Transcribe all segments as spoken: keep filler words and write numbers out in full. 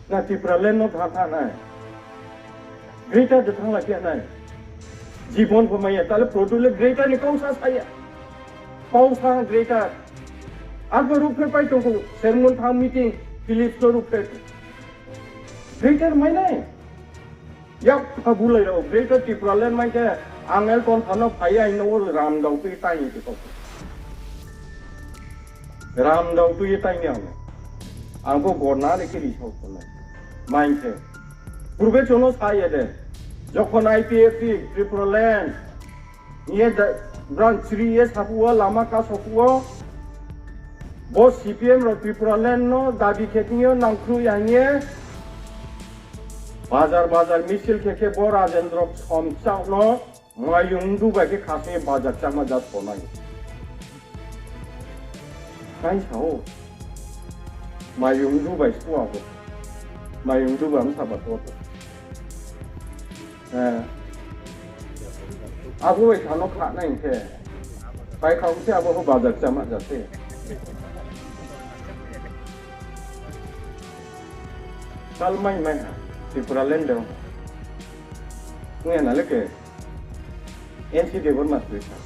Na Tipraland no thanng thanng nai. Greater de thanng la khe nai. Jibon pho maya, tale product le greater ni kau sa saya. Kau sa greater. Arphuh ruhphreh pai tong kho, sermon thanng meeting, Philips no ruhphreh. Greater mai nai. Yak pha bulai rao, Greater Tipraland mai khe, ang el kon thano phai ya, ino ramdao tui tai ni kau. Ramdao tui ye tai ni ang. Ang bo gorna le khe ri sao khonai. Mai khe. Purbe chono sa ye de. Jokhon I P F T, Tipraland, Ye da, brang chri ye saphuh wo, lama kasophuh wo, bo C P M rao Tipraland no dabi khe thing yo nangkhruh ya hing ye, bazar bazar misil khe khe bo Rajendra Somchak no mayung dubai khe khasing ye bazar chama ja sonai. Kaisa o. Mayung dubai sua bo. Mayung dubai msa ba to. Eh, abo bai thano kha nai hing khe, pai kha ong se abo pho bazar chama ja se. Kal mai mai ha, Tipraland de. Nge na le ke, N C Debbarma tui kha.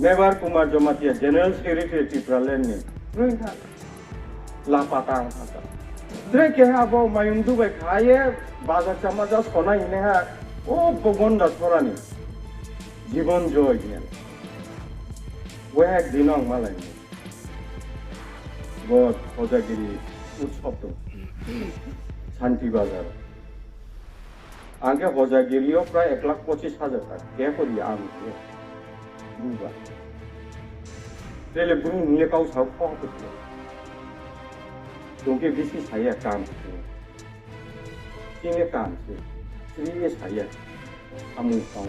Mebar Kumar Jamatia, General Secretary Tipraland ni. Nge na. Lapa tang ha ta. Tre keha bo mayung dubai kha ye, bazar chama ja sonai hinai ha, o Bogonda Thora ni. Jibon Joy ni. Bo ek din ang malai ni. Bo Hojagiri utsob tong. Santi Bazar. Ang khe Hojagiri yo prai ek lakh pochis hajar taka khe kori ang khe. Buba. Tele bru ni le kau sao kho khe. Tong khe bisi saya kam khe. Chini kam se. Chini ye saya. Amung sao.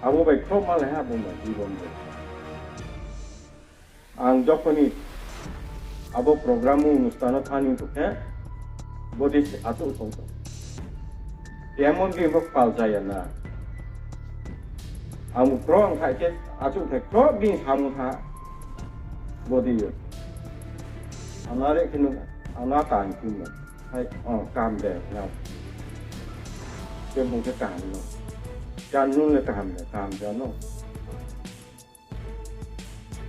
Abo bai khroh malai ha bo bai jibon bai. Ang jokhoni abo program o onusthan o thani tong khe, bodi se achouh tong tong. Kemon bini bo pal jaya na. Ang bo khroh ang khai khe achouh khai khroh bini samung ha. Bodi yo. Ang no are khe nung, ang no kaham khe nung. Hai, o, kaham de, no. Khe bung khe kaham no. Chan nung le kaham de, kaham de no.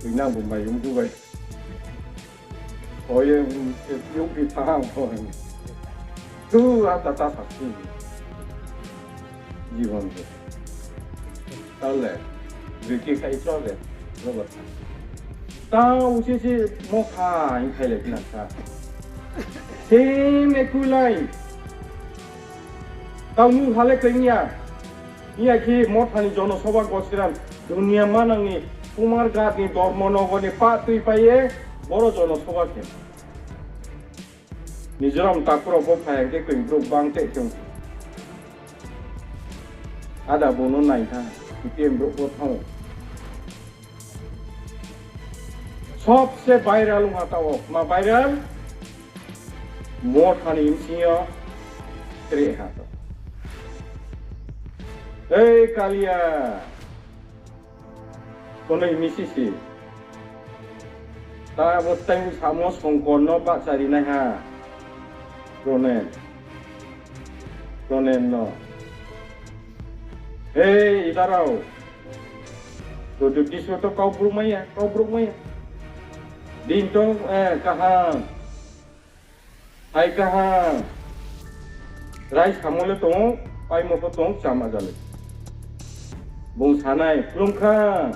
Tui nang bo mayung dubai. Oye, um, se piu pi thang ko. Tu ata ta sa si. Jibon ko. Tale, biki khai cho le, robot. Ta usi si mokha in khai le pina sa. Same ekulai. Tau nu hale kenya. Iya khe Mothani jonosobha Gosiram, dunia manang ni Kumarghat ni Dharmanagar ni pah tui pai ye, boro jonosobha khe. Mizoram takhu rao pho phai hing khe koi brouh bang teh khe ong. Ada bung no nai tha, C P M brouh pho thanng ou. Sobse viral ong ha tao, ma viral? Mothani bsing yo tre ha tao. Ei Kalia, konoi misi si. Ta bo tei samo Songkor no bahchari nai ha. Pronen. Pronen no. Ei, idarao. Pradyot Kishore to kau brouh mai ya, kau brouh mai ya. Din to, eh, kaham. Hai kaham. Rai samo le tong ou, paimo pho tong ou, chama ja le. Bung sanai, khlum kha.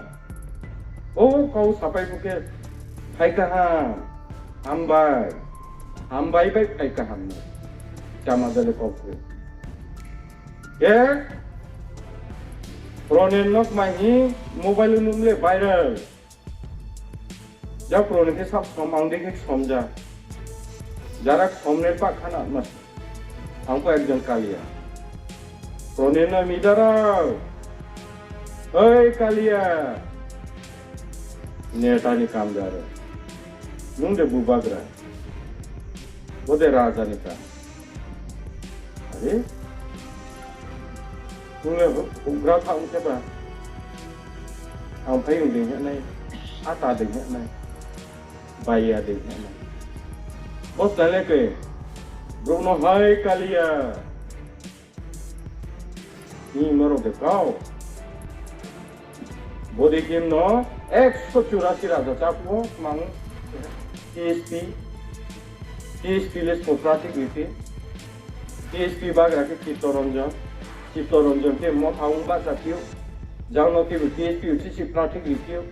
O kau sapai phu khe, phai kaham, hambai, hambai bai phai kaham no. Chama ja le kau khe. Khe, Pronen no kmai hi mobile nung le viral. Ja Pronen khe sab som, ang dei khe som ja. Jara som ne pa khana mas. Ang pho ekjon Kalia. Pronen no mi darao. Oi Kalia. Neta ni kam jaro. Nung de bubagra. Bo de raja ni kam. Are? Nung le hu-, hugra tha ong khe ba. Ang phai ong dei hing nai. Ata dei hing nai. Pai ya de. Bo sna le khe, brouh no hai kali ya. Ni norok de kau. Bodei khe no ekso churasi raja chaphuh mang T S P, T S P le spo pratik riti, T S P bagra khe Chittoranjan, Chittoranjan khe motha ong bahcha phiouh, jang no khe bo T S P uchisi pratik riti ou,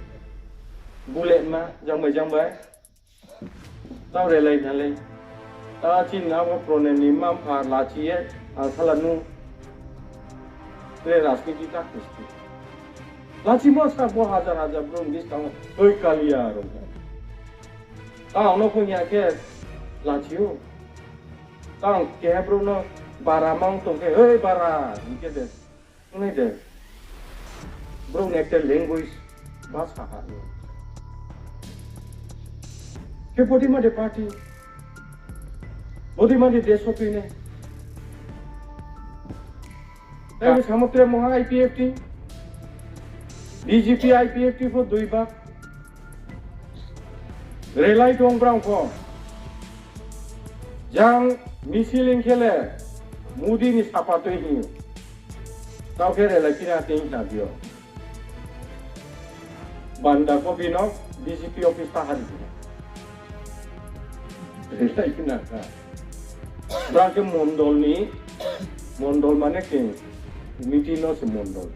bulema jang bai jang bai. Tao relai nalai. Ta chini abo Pronen ni mma mpha lachi ye, ang sala nu. Tre rajniti ta khusti. Lachi mo sa bo hajar hajar brouh ni buskang, oi kaliya rung. Ta ang no phung ya khe lachi ou. Ta ang keha brouh no bara mang tong khe, oi bara, hing khe de. Nai de. Brouh ni ekta language bhasha ha. Khe bodei ma de party. Bodei ma de desh o tui nai. Tei ka- samo tre moha I P F T. B J P I P F T pho dui bak. Relai tong brang pho. Jang misil hing khe le Modi ni sapa tui hing ou. Tao khe relai phina tei hing na bio. Banda ko bino B J P office ta hari bino. Relai phina ka. Brang khe mondol ni, mondol mane khe meeting no se mondol.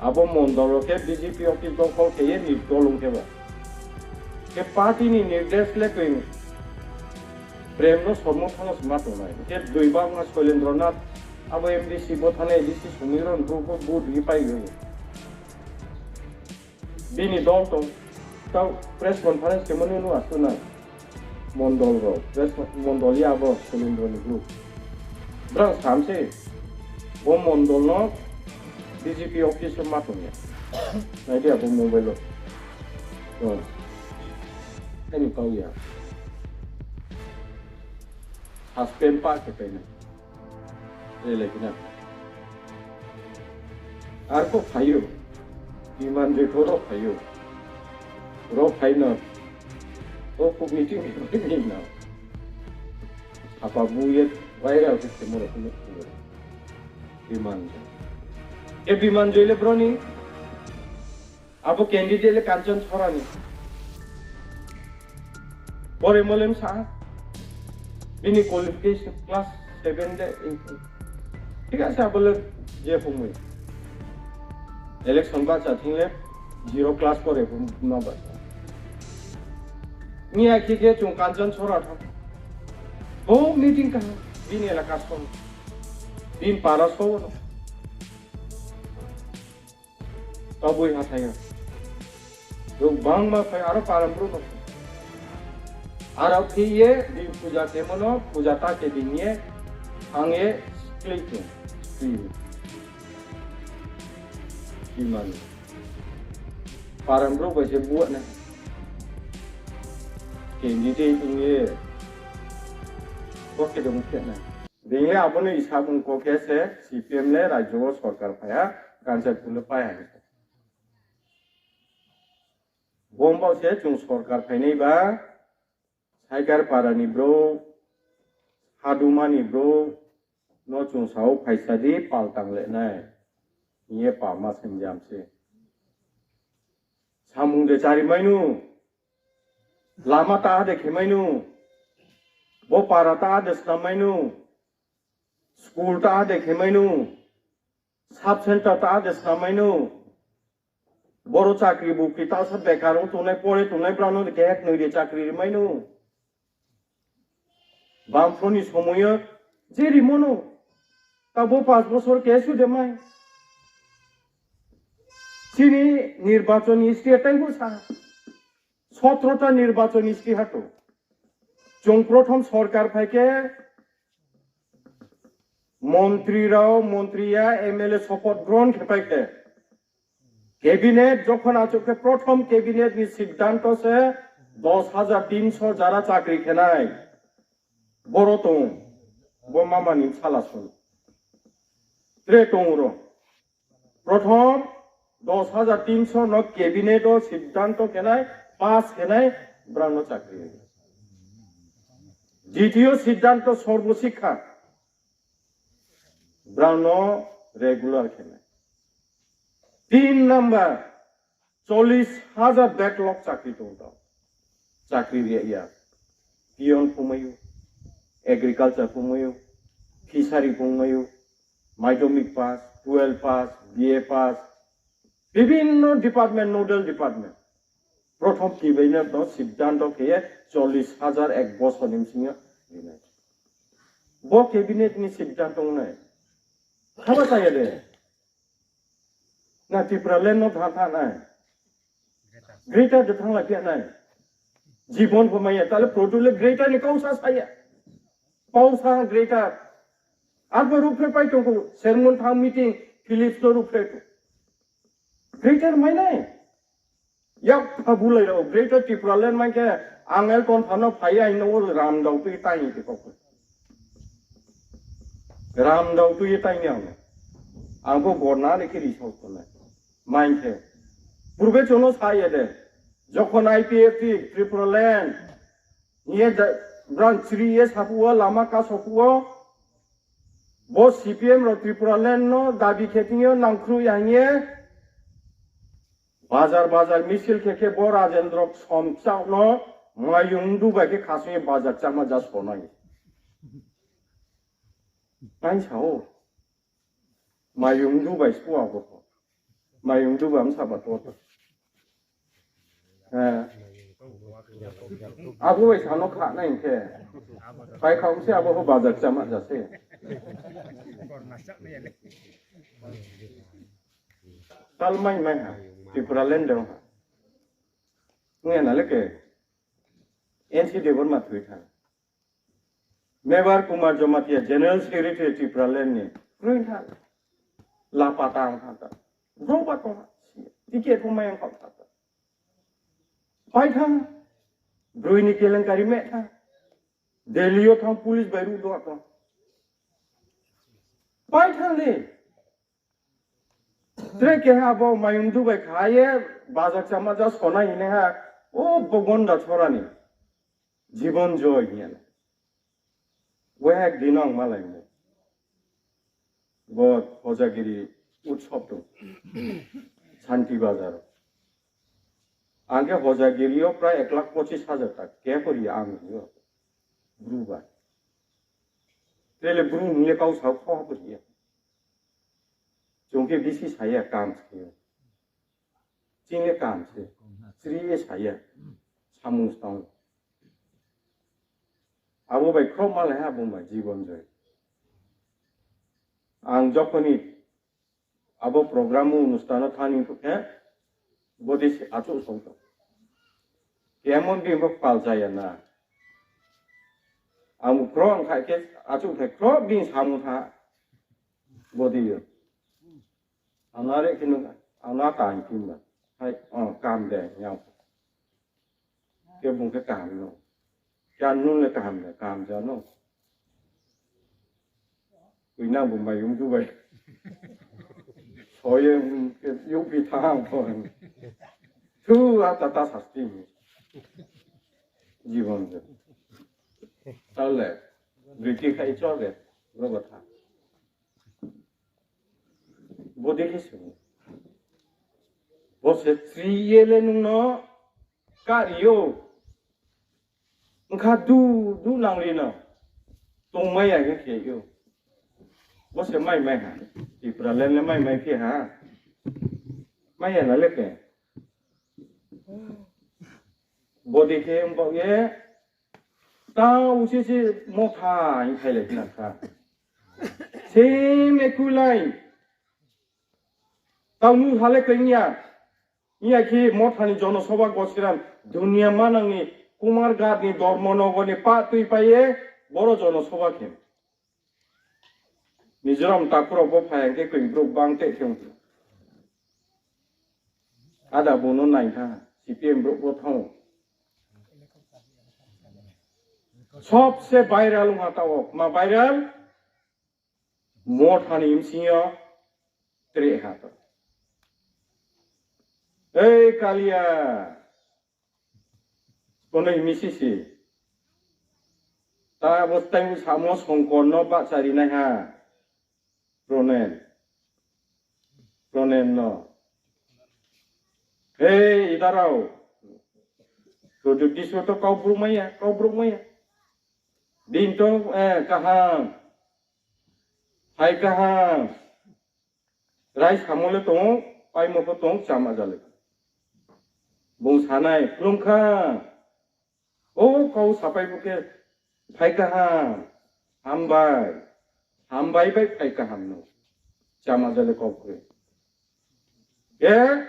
Abo mondol rao khe B J P office dokhol khe ye ni dolung khe ba. Khe party ni nirdesh le khe Prem no sormo thano se ma tongnai. Khe dui bak ma Soilendra Nath, abo M D C bo thanai A D C Sumiron brouh bo vote ri pai ri. Bini dol tong, tao press conference khe mani no asu na. Mondol rao, press mo-, mondol ya abo Soilendra ni group. Brang sam se, bo mondol no B J P office o ma tong ya. Nai di abo mobile o. Oh. Ani kau ya. Suspend pa khe pai nai. Relai khe na. Ar ko phai ou. Biman je ko ro phai ou. Ro phai no. O ko meeting ni phai ni na. Apa bu ye viral khe khemo ro khemo. Biman je. E Biman je le bro ni. Abo candidate le Kanchan Chora ni. Pore molem sa. Bini qualification class seven de, eight. Thik ase, abo le je phungmui. Election bahcha thing le zero class pore phung ma bahcha. Miya khe khe chung Kanchan Chora thang. Bo meeting kaham. Bini elaka song. Bini para song. Tabui hathai o. Rung bangma phai aro param bru no. Aro phi ye, bini puja khemo no, puja ta khe bini ye, ang ye, skli khe, skli. Imani. Param bru bai se buat na. Candidate ong ye. Bo khe dong khe na. Bini le abo ni isab ong khe se C P M le rajyo wo sorkar phai ha, kansa phu le pai ha. Bo ong bao se chung sorkar phainai ba, Saikarpara ni brouh, Haduma ni brouh, no chung sao phaisa di paltang le nai. Hing ye pama sengjam se. Samung de chari mai nu. Lama ta de khe mai nu. Bo para ta de snam mai nu. School ta de khe mai nu. Sub center ta de snam mai nu. Boro chakri bukri ta sa bekar ong tongnai, pore tongnai brao no de kehek noi de chakri ri mai nu. Bamfro ni somoy yo je rimo no. Ta bo panch bosor kesu de mai. Chini nirbachon ni history tei bo sa. Sotro ta nirbachon ni history hato. Chung prothom sorkar phai khe montri rao, montri ya, M L A sopoth grohon khe pai khe. Cabinet jokhon achouh khe prothom cabinet ni siddhanto se dos hajar tinso jara chakri khe nai. Boro tong, bo mama ni bsala song. Tre tong ro. Prothom dos hajar tinso no cabinet o siddhanto khe nai, pass khe nai, brao no chakri ri. Ditiyo siddhanto sorbo sikkha, brao no regular khe nai. Tin number, chollis hajar backlog chakri tong tao. Chakri ri ya. Peon pho mai ou, agriculture pho mai ou, fishery pho mai ou, madhyamik pass, twelve pass, B A pass, bibhinno department, nodal department. Prothom kibai no no siddhanto khe ye chollis hajar ek bosor ni bsing yo rinai. Bo cabinet ni siddhanto ong nai. Haba chaya de. Na Tipraland no thanng thanng nai. Greater de thanng la phi nai. Jibon pho mai ya, tale Produ le greater ni kau sa sa ya. Pau sa greater. Arpho ruhphreh pai tong khou, sermon thanng meeting, Philips no ruhphreh tong. Greater mai nai. Yak pha bulai rao, greater Tipraland mai khe, ang Elton pha no phai ya, ang no ramdao tui ye tai ni khe kau khe. Ramdao tui ye tai ni ang no. Ang pho gorna ni khe risao tongnai. Mai khe. Purbe chung no sa ye de. Jokhon I P F T, Tipraland, hing ye da-, brang chri ye saphuh wo, lama kasophuh wo, bo C P M rao Tipraland no dabi khe thing yo nangkhruh ya hing ye, bazar bazar misil khe khe bo Rajendra Somchak no mayung dubai khe khasing ye bazar chama ja sonai. Nai sa ou. Mayung dubai sua bo pho. Mayung dubai msa ba to. Eh. Abo bai sa no kha nai hing khe. Pai kha se abo pho bazar chama ja se. Tal mai mai ha. Tipraland de ha. Nge na le khe. N C Debbarma thui tha. Mevar Kumar Jamatia, General Secretary Tipraland ni, kroi tha, lapa tang tha ta. Brouh ba tong ha, ticket pho mai ang kha tha ta. Pai tha, broi ni kelenkari me tha. Delhi yo thanng police bai ruh do tong. Pai tha le. Tre keha bo mayung dubai kha ye, bazar chama ja sonai hinai ha, o Bogonda Chora ni. Jibon Joy hing ye. Bo ek din ang malai mo. Bo Hojagiri utsob tong. Santi Bazar. Ang khe Hojagiri yo prai ek lakh pochis hajar taka khe kori ang yo. Bru bai. Tele bru ni le kau sao kho kori ya. Chung khe bisi saya kam se. Chini kam se. Chri ye saya. Samung stang. Abo bai khroh malai ha, abo bai Jibon Joy. Ang jokhoni abo program o onusthan o thani khe, bodi se achouh song tong. Kemon din bo pal jaya na. Ang khroh ang khai khe achouh khai khroh din samung tha. Bodi yo. Ang no are khe nung, ang no ta hing phi ba. Hai, o, kam de, yang. Khe bung khe kaham no. Khe nung le kaham de, kaham ja no. Koi nang bung bai ong du bai. Soye, um, khe yong phi thang pho. Thu, a ta ta sasti. Jibon de. Tale, briti khai chole, rogo tha. Bodi khe sung. Bo se chri ye le nung no kari yo. Ongkha du, du nang ri no. Tongmai ya khe khe yo. Bo se mai mai ha. Tipraland le mai mai phi ha. Mai ya na le khe. Bodi khe ong baoh ye. Tao sisi Motha hing khailai khna kha. Same ekulai. Tao nu hale khe nya. Nya khe Motha ni jonosoba Gosiram dunia manang ni Kumarghat ni Dharmanagar ni pah tui pai ye boro jonosoba khe. Mizoram takhu rao bo phai hing khe koi brouh bang te khe ong. Ada bung no nai tha, C P M brouh bo thanng ou. Sobse viral ong ha tao, ma viral? Motha ni bsing yo tre ha tao. Ei Kalia, Kono himi sisi. Ta abo tei samo Songkor no bahchari naiha. Pronen. Pronen no. Hei, idarao. Projogdiswar to kau brouh maya, kau brouh maya. Bini to, eh, kaham. Hai kaham. Rai samo le tong ou, paimo pho tong ou, chama jale. Bung sanai, khlumkha. O kau sapai bo khe, phai kaham, hambai, hambai bai phai kaham no. Chama jale kau khe. Khe,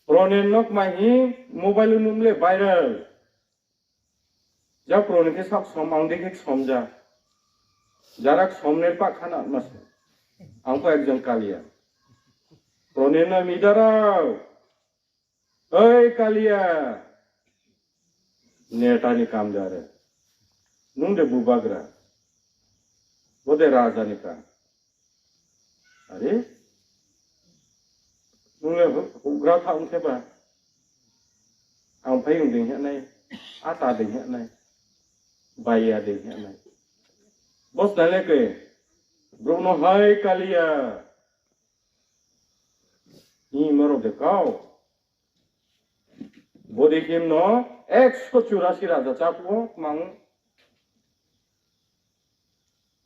Pronen no kmai hi mobile nung le viral. Ja Pronen khe sak som, ang dei khe som ja. Jarak som ne pa khana ma se. Ang pho ekjon Kalia. Pronen no midarao. Oi Kalia. Neta ni kam de are. Nung de bubagra. Bo de raja ni kam. Are? Nung le hu-, houhgra tha ong khe ba. Ang phai ong dei hing nai. Ata dei hing nai. Baiya dei hing nai. Bo sna le ke. Brouh no hai Kalia. Ni morok de kau. Bodei khe no ekso churasi raja chaphuh o mang,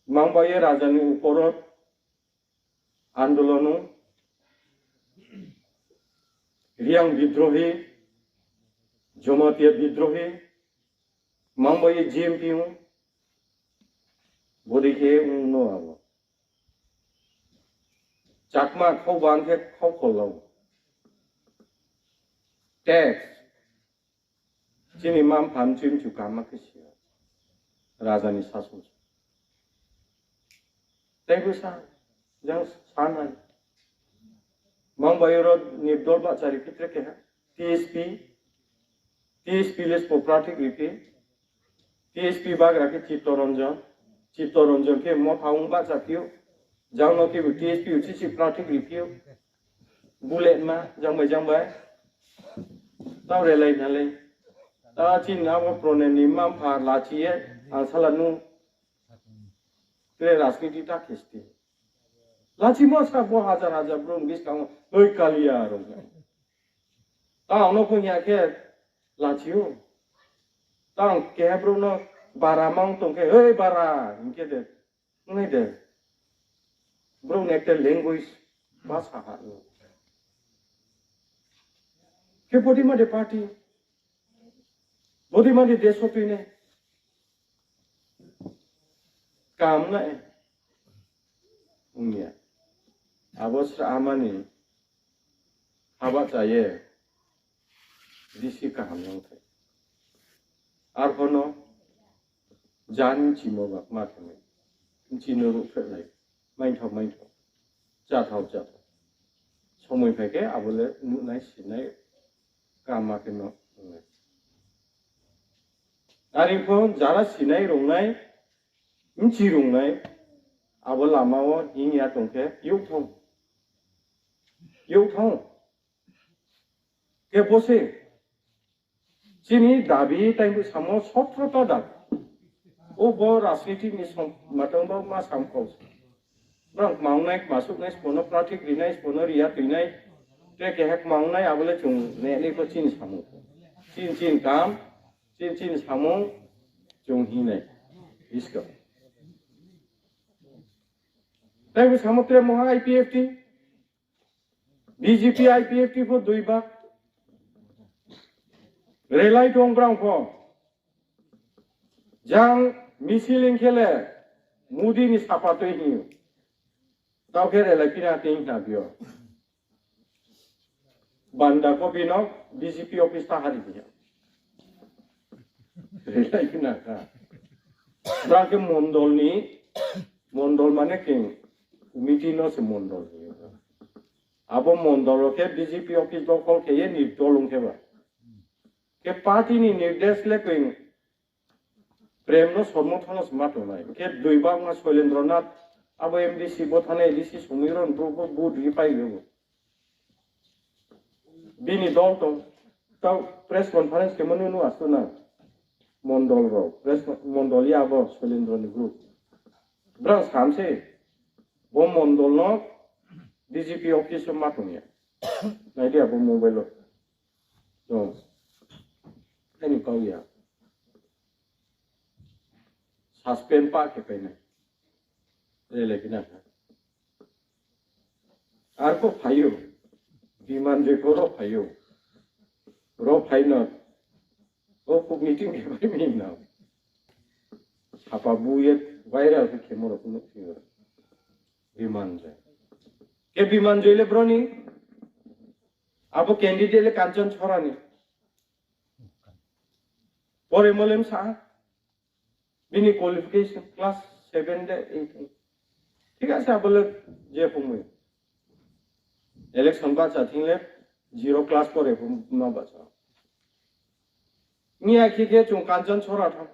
mang bai ye raja ni upor o andolon o Reang bidrohi, Jamatia bidrohi, mang bai ye G M P o bodei khe ong no abo. Chakma khau bang khe khau kholou. Tax. Chini mma mpha mchu mchu kaham khe si ya. Raja ni sason. Tei bo sa, jang sa nai. Mang bai oro nirdol bahchari khe tre keha. T S P. T S P le spo prathik riphi. T S P bagra khe Chittoranjan. Chittoranjan khe motha ong bahchaphi ou. Jang no khe bo T S P uchisi prathik riphi ou. Bullet ma, jang bai jang bai. Tao relai nalai. Ta chini abo Pronen ni mma mpha lachi ye, ang sala nu. Tre rajniti ta khisti. Lachi mo sa bo hajar hajar brouh ni buskang o, oi Kalia rung. Ta ang no pho hing ya khe lachi ou. Ta ang keha brouh no bara mang tong khe, oi bara, hing khe de. Ong nai de. Brouh ni ekta language bhasha ha. Khe bodei ma de party. Bodei ma de desh o tuinai. Kam nai. Ong ya. Abo sra amani haba cha ye. D C kaham nang thai. Arphuh no jan chimo ba kma khe nai. Chino ruhphreh nai. Maithao maithao. Chathao chathao. Somoi phai khe abo le nuhnai sinai kama khe no wngnai. Are pho jara sinai rungnai, bchi rungnai, abo lama wo hing ya tong khe youhthong. Youhthong. Khe bo se chini dabi taibu samo sotro ta dabi. O bo rajniti ni som-, matang bo ma samkau. Brang kma ong nai, kma suh nai, sbo no prathik ri nai, sbo no ri ya tui nai. Tre keha kma ong nai, abo le chung ne nai pho chini samung. Chini chini kam, chini chini samung, chung hing nai. Iskau. Taibu samo tre moha I P F T. B J P I P F T pho dui bak. Relai tong brang pho. Jang misil hing khe le Modi ni sapa tui hing ou. Tao khe relai pina tei hing na bio. Banda kopi no B J P office ta hari hing ya. Relai pina kha. Brang khe mondol ni, mondol mane keng committee no se mondol hing ou. Abo mondol rao khe B J P office dokol khe ye nirdol ong khe ba. Khe party ni nirdesh le keng Prem no sormo thono se ma tongnai. Khe dui bak ma Soilendro Nath, abo M D C bo thanai A D C songwi ron bro bo vote ri pai rebo. Bini dol tong. Tao press conference khe mano no asto na. Mondol rao, press con-, mondol ya bo Soilendro ni group. Brang sam se, bo mondol no D G P office o ma tong ya. Nai di abo mobile o. Tong. Ani kau ya. Suspend pa khe painai. Rele kina. Arphuh phai ou. Biman Joy pho ro phai ou. Ro phai no. O phuh meeting khe bai mi no. Sapa bu ye viral khe khemo ro kunu khe. Biman Joy. Khe Biman Joy le bro ni. Abo candidate le Kanchon Chora ni. Pore molem sa. Bini qualification class seven de eight. Thik ase, abo le je phungmui. Election bacha thing le zero class pore phungma bacha. Ni akhe khe chung Kanchon Chora thang.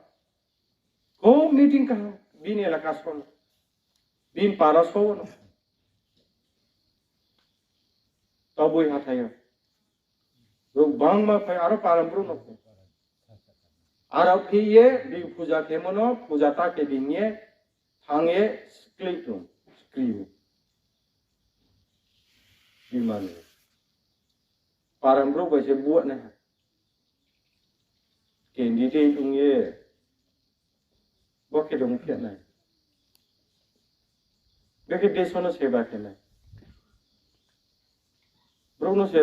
Kho meeting kaham, bini elaka song. Bini para song no. Tabui hathai yo. Ruk bangma phai aro param bru no phai. Aro phi ye bini puja khemo no, puja ta khe bini ye, thang ye, skli tung, skli. Bimani. Param bru bai se buat nai ha. Candidate ong ye. Bo khe dong khe nai. Be khe deso no seba khe nai. Brouh no se,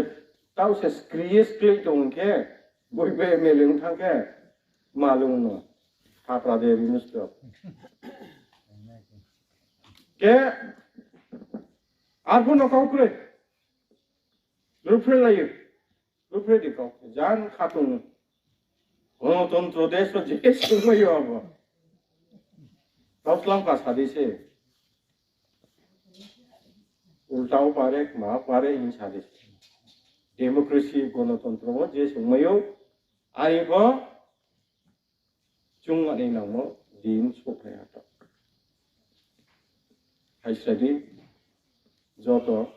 tao se skri ye skli tong khe, boi be M L A ong thang khe, malung no, thapra de rinus to. Khe, arphuh no kau kroi. Ruhphreh lai ou. Ruhphreh di kau. Jan khatung. Gonotontro deso je sungmai yo abo. Tau slang pa sadi se. Ulta wo pare, ma pare hing sadi se. Democracy, gonotontro wo je sungmai ou. Ari pho Chung ani nangmo din souhphai ha to. Hai sadi, joto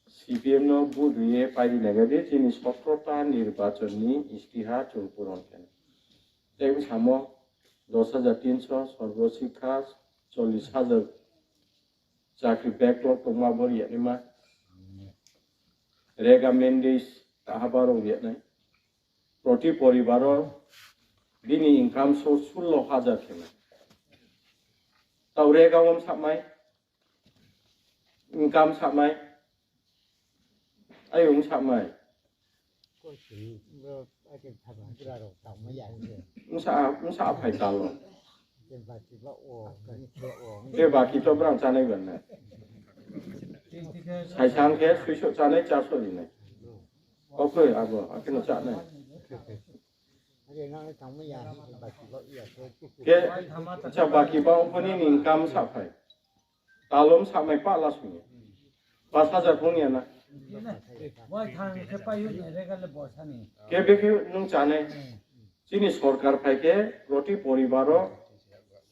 C P M no vote ri ye pairi nai di, chini sotrota nirbachon ni istiha chung puron khe. Tei samo dos hajar tinso, sorbo sikha, chollis hajar chakri backlog tongma bo ri ya naima. Rega mandate taha baro ri ya nai. Proti poribar o bini income source sullo hajar khe nai. Tau rega wo msahmai, income sahmai, ayung sahmai. Msa, msa phai talo. Te baki to brang chanai ban na. Saisang khe suiso chanai, charso rinai. Oke, abo, akheno chanai. Khe, acha baki ba ongpho nini income saphai. Talom samai pah la sung ye. Pas hajar phung ya na. Khe bekhe nung chanai. Chini sorkar phai khe proti poribar o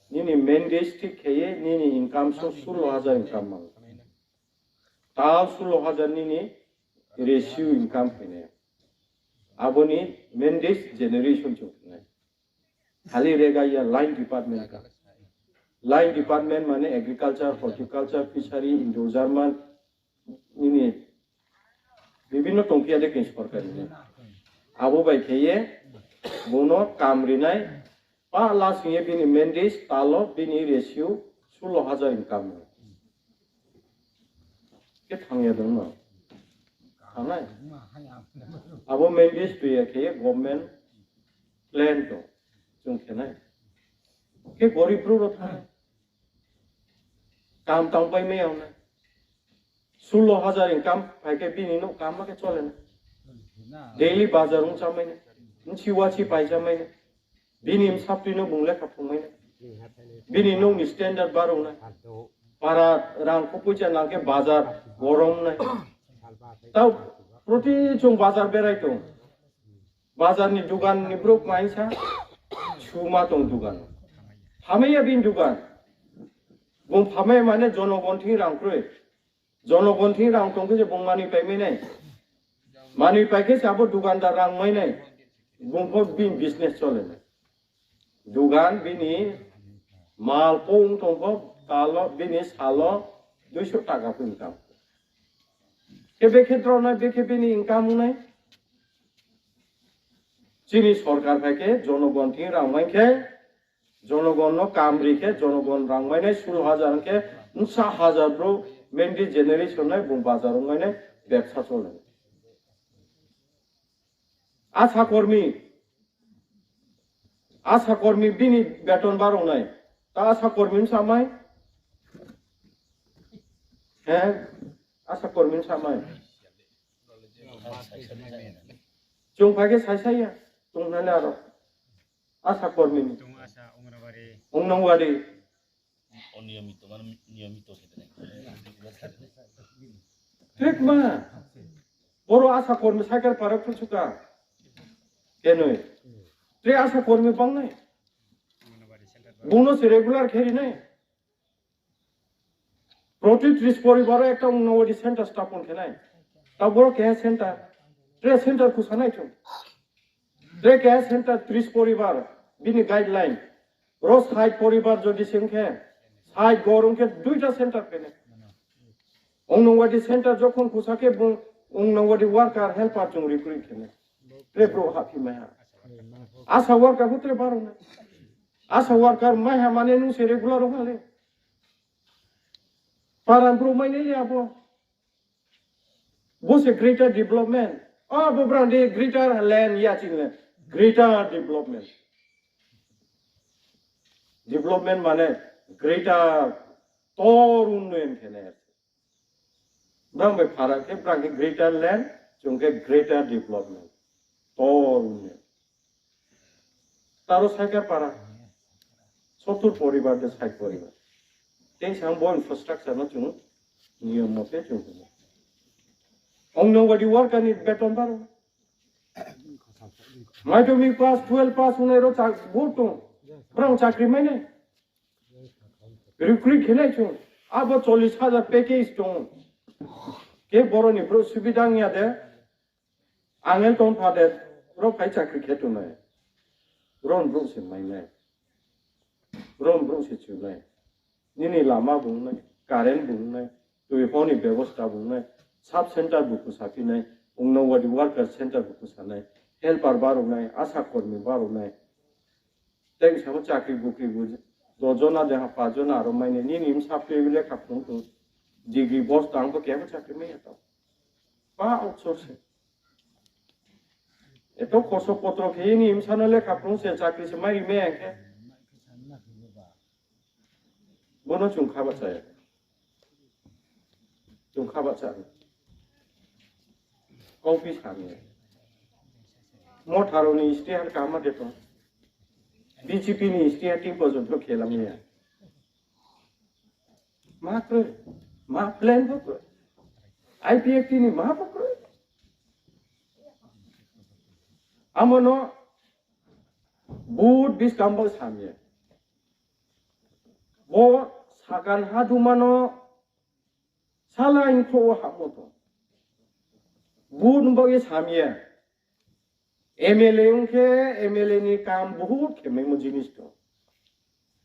nini main district khe ye nini income so sullo hajar income mang. Tal sullo hajar nini ratio income phainai. Aboni main district generation chung phainai. Khali rega ya line department ka. Line department mane agriculture, horticulture, fishery, Indo-German, nini bibhinno tongphiya de khe sorkari ni. Abo bai khe ye bono kam rinai, pa la sing ye bini main district talo bini ratio sullo hajar income. Khe thang ya dong no. Thangnai. Abo main district tui ya khe ye government plan to chung khe nai. Khe gorib bru ro thangnai. Kam tang pai mai ya nai. Sullo hajar income phai khe bini nouh kam ma khe chole nai. Daily bazar ong cha mai nai. Nchi wachi pai cha mai nai. Bini msapri no bung lekha phung mai nai. Bini nouh ni standard barung nai. Para rang kho poicha nang khe bazar gorom nai. Tau proti chung bazar berai tong. Bazar ni dugan ni brouh maisa, suma tong dugan. Phamai ya bini dugan. Bung phamai mane jonogon thing rang kroi. Jonogon thing rang tong khe je bung mani paimai nai. Manoi pai khe se abo dukandar rang mai nai, bung pho bini business chole nai. Dugan bini mal pho ong tong pho, talo bini salo duiso taka pho income. Khe bekhe drao nai, bekhe bini income ong nai. Chini sorkar phai khe jonogon thing rang mai khe, jonogon no kam ri khe, jonogon rang mai nai, sul hajar hing khe, bsa hajar brouh, mainly generation nai, bung bazar ong mai nai, bebsa chole nai. Asa kormi, asa kormi bini beton barong nai. Ta asa kormi bsa mai? He? Asa kormi bsa mai? Chung phai khe saisa ya. Chung nai le aro. Asa kormi ni. Ongnongwadi. Thik ma. Boro asa kormi cycle para phusuka. Kenoi. Tre asa kormi bang nai. Bung no se regular khe ri nai. Proti tris poribar o ekta Ongnongwadi center stapon khe nai. Ta boro keha center. Tre center khusa nai chung. Tre keha center tris poribar, bini guideline. Ro sait poribar jodi se ong khe, sait gor ong khe duita center khe nai. Ongnongwadi center jokhon khusa khe bung Ongnongwadi worker helper chung recruit khe nai. Tre brouh hahphi mai ha. Asa worker pho tre barong nai. Asa worker mai ha mane nung se regular ong ha le. Paran brouh mai nai le abo. Bo se greater development. Abo brang di greater land ya chini le. Greater development. Development mane greater tor unnoyon khe nai. Brang bai pharak khe brang khe greater land, chung khe greater development. Tor unnoyon. Taro cycle para. Sottur poribar de sait poribar. Tei sang bo infrastructure no chung niyom mote chung tong. Ongnongwadi worker ni beton baro. Madhyamik pass, twelve pass ongnai ro chak-, brouh tong. Brang chakri mai nai. Recruit khe nai chung. Abo chollis hajar package tong. Khe boro ni brouh subida ong ya de. Angel tong pha de, ro phai chakri khe tongnai. Ron brouh se mai nai. Ron brouh se chu nai. Nini lama bung nai, current bung nai, tui hor ni bebosta bung nai, sub center bu khusa phi nai, Ongnongwadi worker center bu khusa nai, helper barong nai, asa kormi barong nai. Tei samo chakri bukri bu, do jona de ha, pa jona aro mai nai, nini bsa phi lekha phrung tong, degree bos tang bo khe bo chakri mai ya tong. Pa outsource. Eto khorso potro khe ni bsa no lekha phrung se chakri se mai ri mai ya khe. Bono chung kha bahcha ya. Chung kha bahcha ya. Kau phi sa ni. Motha rao ni istihar kaham de tong. B J P ni istihar tin porjonto khelam ya. Ma kroi, ma plan bo kroi. I P F T ni ma bo kroi. Amo no vote buskang bo sam ye. Bo sakan haduma no sala ingkho wo hahmo tong. Vote bo ye sam ye. M L A ong khe, M L A ni kam bohut khe maimo jinis tong.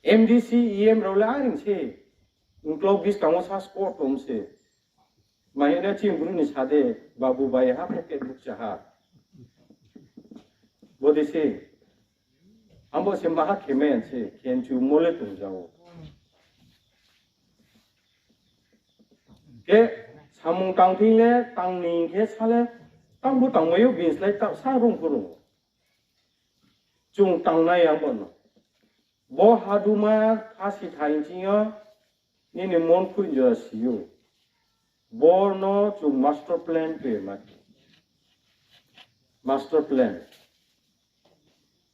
M D C, E M rao le aring se. Ungklok buskang wo sa spot tong se. Mahina chini bru ni sa de, babu bai ha pocket book cha ha. Bo de se. Abo se maha khe mai se, khe nchu mo le tong jao. Khe samung tang thing le, tang ni khe sa le, tang bo tang mai ou, bini slái ta sa rung pho rung. Chung tangnai ang bo no. Bo haduma khasi thaing ching yo, nini mon khui jora si ou. Bo no chung master plan tui ma. Master plan.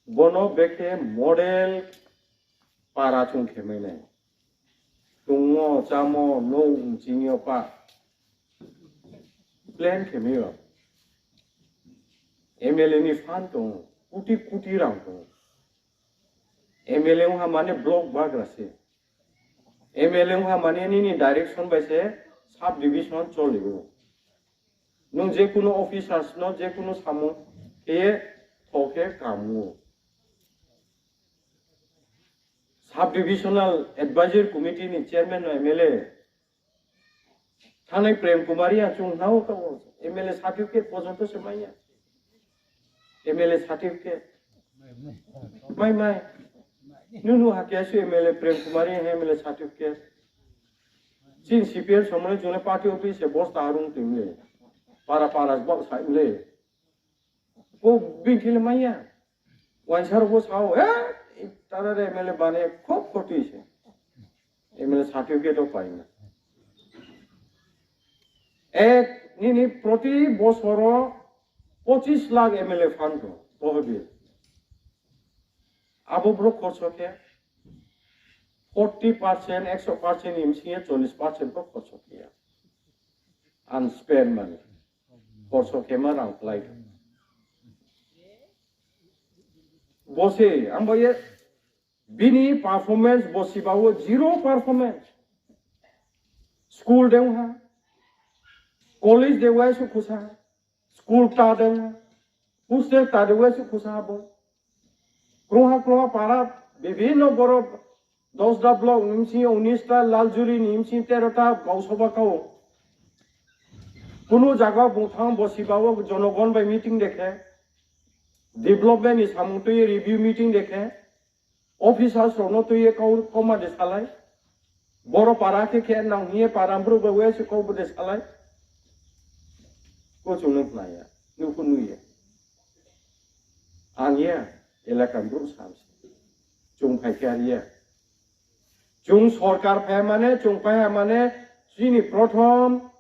Bo no bekhe model para chung khe mai nai. Tongmo, chámo, nouh, ching yo pa. Plan khe mai ou. M L A ni fund tong, kuti kuti rang tong. M L A ong ha mane block bagra se. M L A ong ha mane nini direction bai se sub division choli ou. Nung je kuno officers no je kuno samung khe ye tho khe kamu. Sub Divisional Advisory Committee ni chairman no M L A. Thanai Prem Kumar ya chung nao ka bo M L A certificate porjonto se mai ya. M L A certificate. Mai mai. Nunu ha khe su M L A Prem Kumar ya M L A certificate. Chin C P M somoi chung le party office se bosta arung tim le. Para para bak sa le. Bo bini khe le mai ya. Wainsa rao bo sao, "He, tara re M L A bane khub khoti se. M L A certificate o pai na." Ek, nini proti bosor o pochis lakh M L A fund tong, tohbil. Abo brouh khorso khe forty percent, ekso percent ni bsing ye chollis percent pho khorso khe ya. Unspent money. Khorso khe ma rang klái tong. Bo se, ang bo ye, bini performance bo siba wo zero performance. School de ha, college de wai su khusa, school ta de ha, hostel ta de wai su khusa bo. Krungha krungha para, bibhinno boro dosda block ni bsing, unis ta, Laljuri ni bsing, tero ta, gausoba kau. Kunu jaga bung thang bo siba wo jonogon bai meeting de khe, development ni samung tui ye review meeting de khe, officers rao no tui ye kau, kauma de salai. Boro para khe khe nang hing ye para brouh bai wai su kau bo de salai. Ko chung no khna ya, nuphu nu ya. Ang ya, elaka brouh sam se. Chung phai khe ar ya. Chung sorkar phai mane, chung phai mane, chini prothom,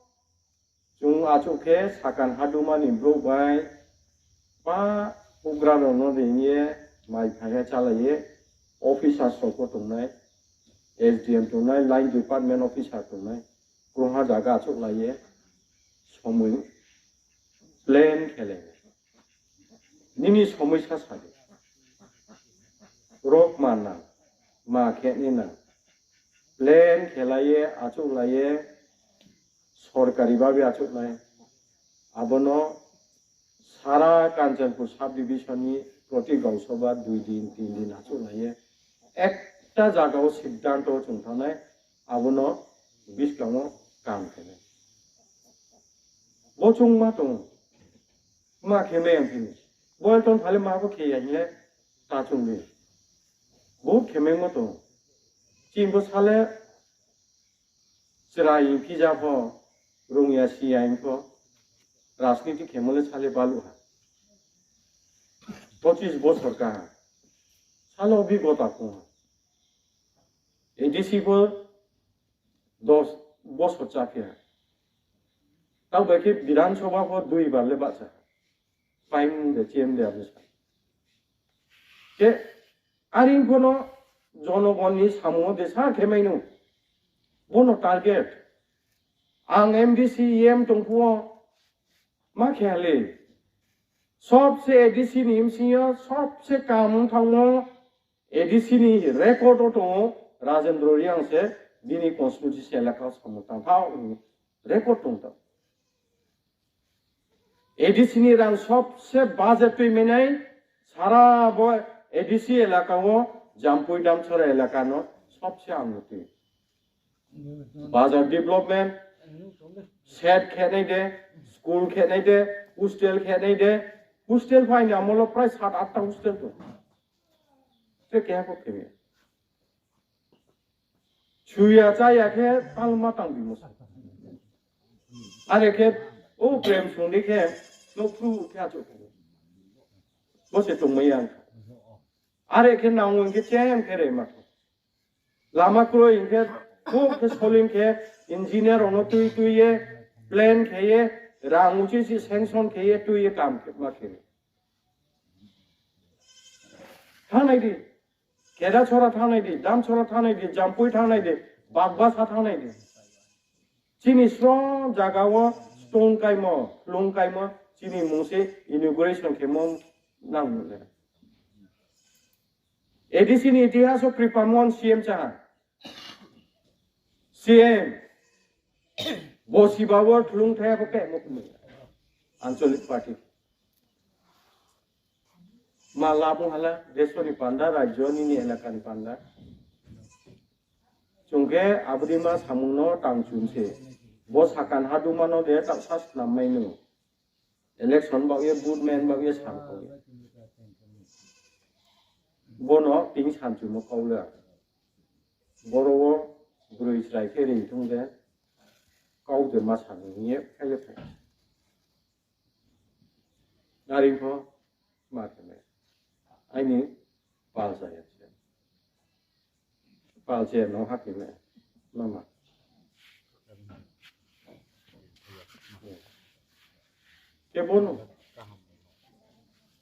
chung achouh khe sakan haduma ni brouh bai, pa houhgra rao no ring ye, mai phai ye chálai ye, officers rao pho tongnai, S D M tongnai, line department officer tongnai, krungha jaga achouhlai ye, somoi plan khe le. Nini somoi sa sa di. Rok ma nang, ma khe ni nang. Plan khe lai ye, achouhlai ye, sorkari babe achouhnai. Abo no sara Kanchanpur sub division ni proti gausoba dui din, tin din achouhlai ye, ekta jaga wo siddhanto chung thangnai, abo no buskang wo kam khe nai. Bo chung ma tong, ma khe mai ang khe ni. Bo ton thale ma bo khe ya hing le ta chung di. Bo khe mai ma tong. Chini bo sale chrai phi ja pho, rung ya si ya hing pho, rajniti khemo le sale balu ha. Pochis bosor ka ha. Salo bigota kong ha. A D C pho dos bosor chá khe ha. Tao bai khe Bidhan Sabha pho dui bar le bahcha ha. Paimung de, C M de abo sa. Khe aring pho no jonogon ni samung wo de sa khe mai no. Bo no target. Ang M D C E M tong phuh wo ma khe ha le. Sobse A D C ni bsing yo sobse kam thanngmo A D C ni record wo tong ou, Rajendra Reang se bini constituency elaka wo samung tang thao ni record tong tao. A D C ni rang sobse budget tui mai nai, sara bo A D C elaka wo, Jampui Damchara elaka no sobse ang no tui. Bazar development, shed khe nai de, school khe nai de, hostel khe nai de, hostel phaini amol wo prai sat atta hostel tong. Te keha pho khe mi. Suya chaya khe talma tang bimo sa. Are khe, o Prem Songdi khe, nouhphru khe achouh khe. Bo se tongmai ya. Are khe nang hing khe chem khe re ma khe. Lama kroi hing khe, bo khe soling khe, engineer rao no tui tui ye, plan khe ye, rang uchih si sanction khe ye, tui ye kam khe ma khe. Thanngnai di. Kedachora thanngnai di, Damchara thanngnai di, Jampui thanngnai di, Bagbasa thanngnai di. Chini srong jaga wo stone kaimo, lung kaimo, chini mung se inauguration khemo nang le. A D C ni itihas wo Kripamohan C M cha ha. C M, bo siba wo lung thai pho pehmo khe mai ya. Ancholic party. Ma labo hala, deso ni panda, rajyo nini elaka ni panda. Chung khe abo dei ma samung no tang chum se. Bo sakan haduma no de taoh sa snam mai no. Election baoh ye, vote man baoh ye, sam kau ye. Bono ting sanchumo kau le. Boro wo broi chrai khe ring thung de, kau de ma sa ni hing ye khai le phai. Naring pho ma khe me. Aini pal chaya se. Pal chaya no ha khe me. Mama. Khe bono.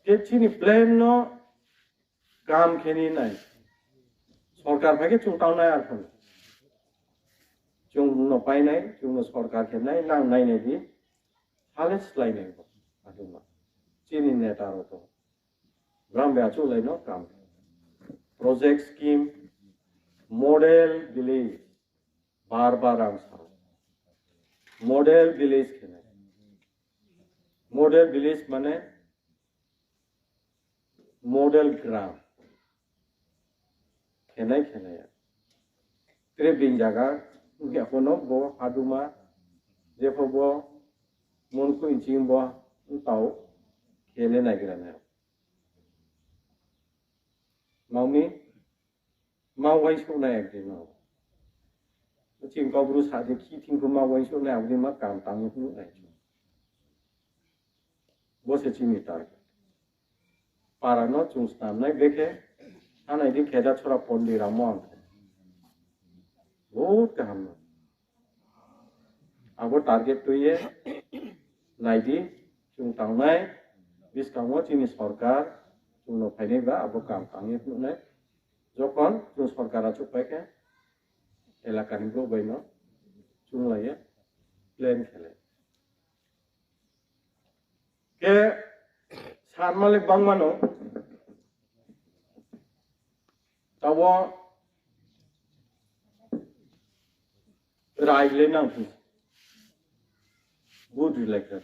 Khe chini plan no kam khe ni nai. Sorkar phai khe chung tang nai ar phano. Chung no pai nai, chung no sorkar khe nai, nang nai nai di. Hale slái nai bo. Aduma. Chini neta rao to. Gram bai achouhlai no kam. Project scheme, model village. Bar bar ang sa. Model village khe nai. Model village mane model gram. Khe nai khe nai ya. Tre bini zaga, ya pho no bo haduma, jepho bo, mon khui ching bo, tao, khe le naigra nai. Mami, ma uaingsouh nai ekdin no. Chini Kaubru sa di khi thing pho ma uaingsouh nai, abo dei ma kam tang ye phnuh nai. Bo se chini target. Para no chung snam nai brekhe, anai di khe ja chora pondi ramo ang. Bahut kaham no. Abo target tui ye, nai di, chung tang nai, buskang wo chini sorkar, chung no phainai ba, abo kam tang ye phnuh nai. Jokhon chung sorkar achouhpai khe, elaka ni brouh bai no, chunglai ye, plan khe le. Khe sanma le gbangma no, tabo rai le nang phi. Vote rilai kha.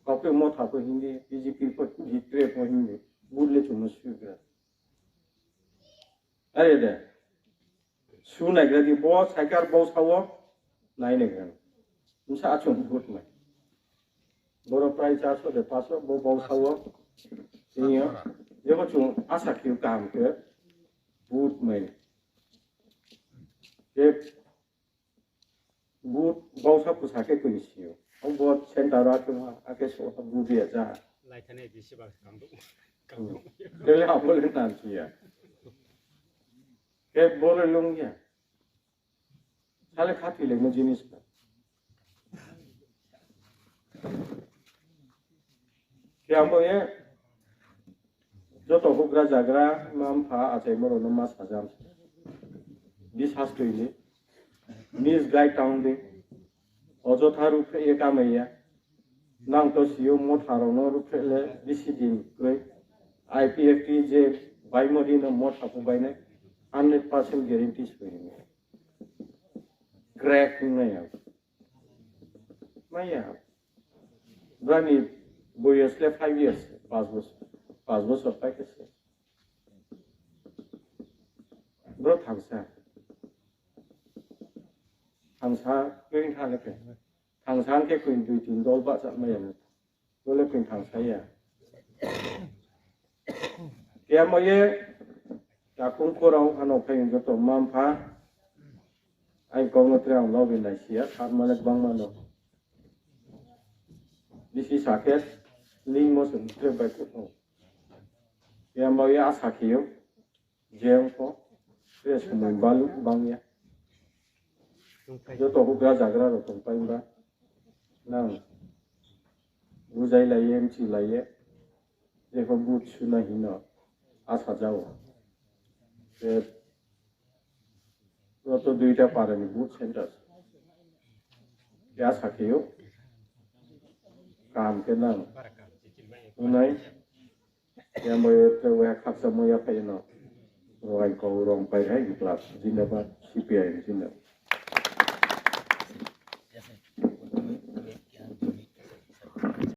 Kauphi Motha pho hing di, B J P pho hing di, tre pho hing di. Vote le chung no sui kha. Are de. Su naigra di bo cycle bo sa wo nai naigra. Bsa achung vote mai. Boro prai charso de paso bo bo sa wo. Tini yo. Jebo chung asa khe kaham khe vote mai. Je vote bo sa pusa khe kuni si yo. Bo center ake ma, ake so vote ya ja. Lai thani bisi ba kam do. Kam do. Tele abo le nan si ya. Khe bo le lung ya. Sale khathoilaimo jinis no. Khe abo ye joto houhgra zagra, mma mpha achaimo rao no ma sajam. Bisas tui ni. Misguide tang di. Ojotha ruhphreh ye kamai ya. Nang to si yo Motha rao no ruhphreh le bisi din kroi. I P F T je baimo di no Motha pho bainai. Hundred percent guarantee soi ni. Crack ong nai ya. Mai ya. Brani boyos le five years, pas bosor, pas bosor pai khe se. Bro thangsa. Thangsa kring tha le khe. Thangsa khe kring dui tin dol bahcha mai ya. Bo le kring thangsa ya. Khe amo ye, takhung khorao ano phai joto mma mpha, ai kau no tre ang loge nai si ya, khatma le gbangma no. Bisi sa khe, lingmo se tre bai kuh no. Khe amo ye asa khe yo, je ong pho, tre somoi balu bang ya. Joto houhgra zagra rao tongpai ba. Nang bujailai ye, mchilai ye, jepho vote suna hing no asa jao. Khe joto duita para ni vote center. Khe asa khe yo. Kaham khe nang. Ongnai. Yang bai te wai khakchangmo yaphai no. Rang kau rang pai hai class jina ba C P I M jina.